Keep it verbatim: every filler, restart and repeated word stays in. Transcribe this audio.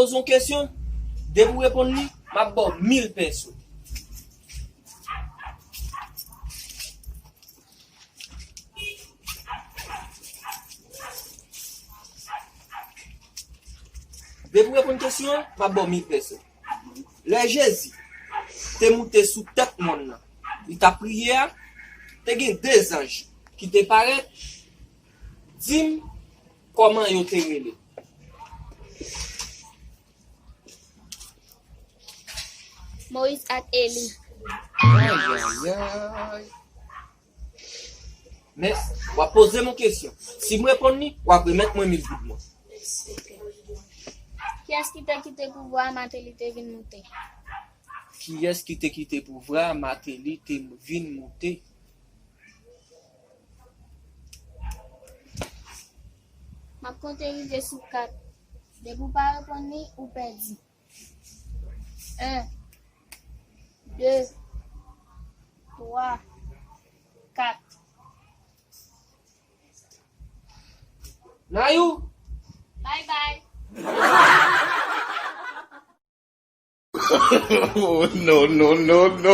Poze yon kesyon, depi w reponn li, m ap ba w mil peso. Depi w reponn kesyon an, m ap ba w mil peso. Lè Jezi te moute sou tèt mòn nan, li t ap priye a, te gen de zanj ki te parèt, di m kòman yo te rele. Moyiz ak Eli. Ayayay. Men, w ap poze m yon kesyon. Si m reponn li, w ap remèt mwen mil goud mwen. Kiyès ki te kite pouvwa a, Mateli te vin moute? Kiyès ki te kite pouvwa a, Mateli te vin moute? M ap konte rive sou kat. Depi w pa reponn li, ou pèdi. En, de, twa, kat. Nayou! Bay bay! Oh, no, no, no, no.